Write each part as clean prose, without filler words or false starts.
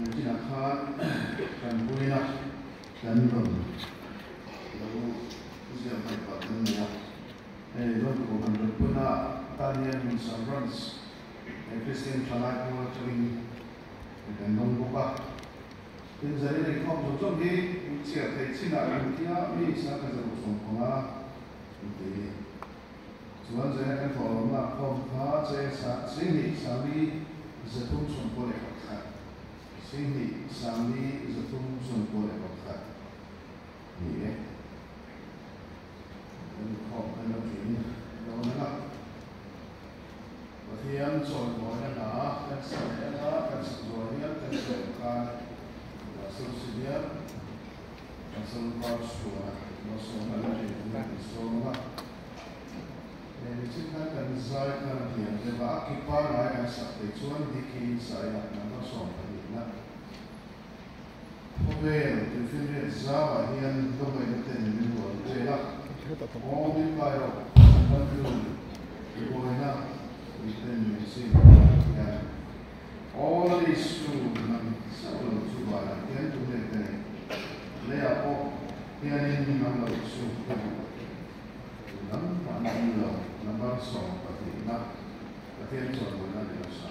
Nichinah khan tanpuina kan rawn lo ziak hmaih pah kan nei a, hei rawn kohhran tanpuina tan hian Minsang Branch Kristian Thalai pawl atangin kan dawng bawk a. Tin, zanin inkhawm zawng zawng hi chhiar theih chinah kan tia mi sangkhat 115 an ti a ni. Chuan zaina kan thawhlawmna khawm kha che 23 391, 23 391 ni e. Kan inkhawm kan lo tling dawn ang a. Pathian chawimawina hna kan sa leh anga kan sak zual hian kan sawi khan Pastor Sidian Pastor Parchhuana Malsawmna la thin hian kan sawm ang a. He mihring khan kan zai khan a hniam deuh a, a ki pangngai kan sak theih chuan Diki Saia number 12 na khawvel tuifinriat zauah hian lawngawihna ten min rual vel a, aw min kai rawh kan tlun buaina tui ten min chim hian aw la Isu nang chauh lo chu vanah hian tunge ka nei, leiah pawh hianin nang lo chu ka duh. Lam an awm lo, number 12 na Pathian chawimawi ni lo sa.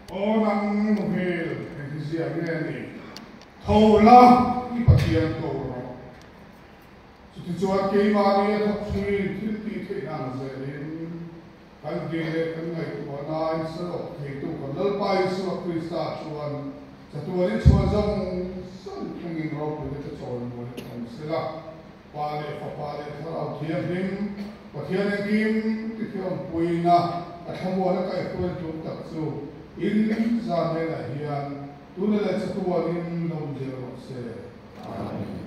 Aw nang muhil, engtizia nge ni? Tho la, i Pathian ko rawh. Chutichuan keimahni a thawk chungin thil tih theihna ang zelin kan dil leh kan ngaihtuahnain salawk theitu kan Lalpa Isua Krista chuan chatuanin chhuan zawng zawng thlengin ropuina te chawimawi a awm sela. Pa leh Fapa leh Thlarau Thianghlim, Pathian engkim tithiawmpuina a thlamuana kaihhruai tum tak chu in zan hnenah hian tuna leh chatuanin lo inzir rawh se. Amen.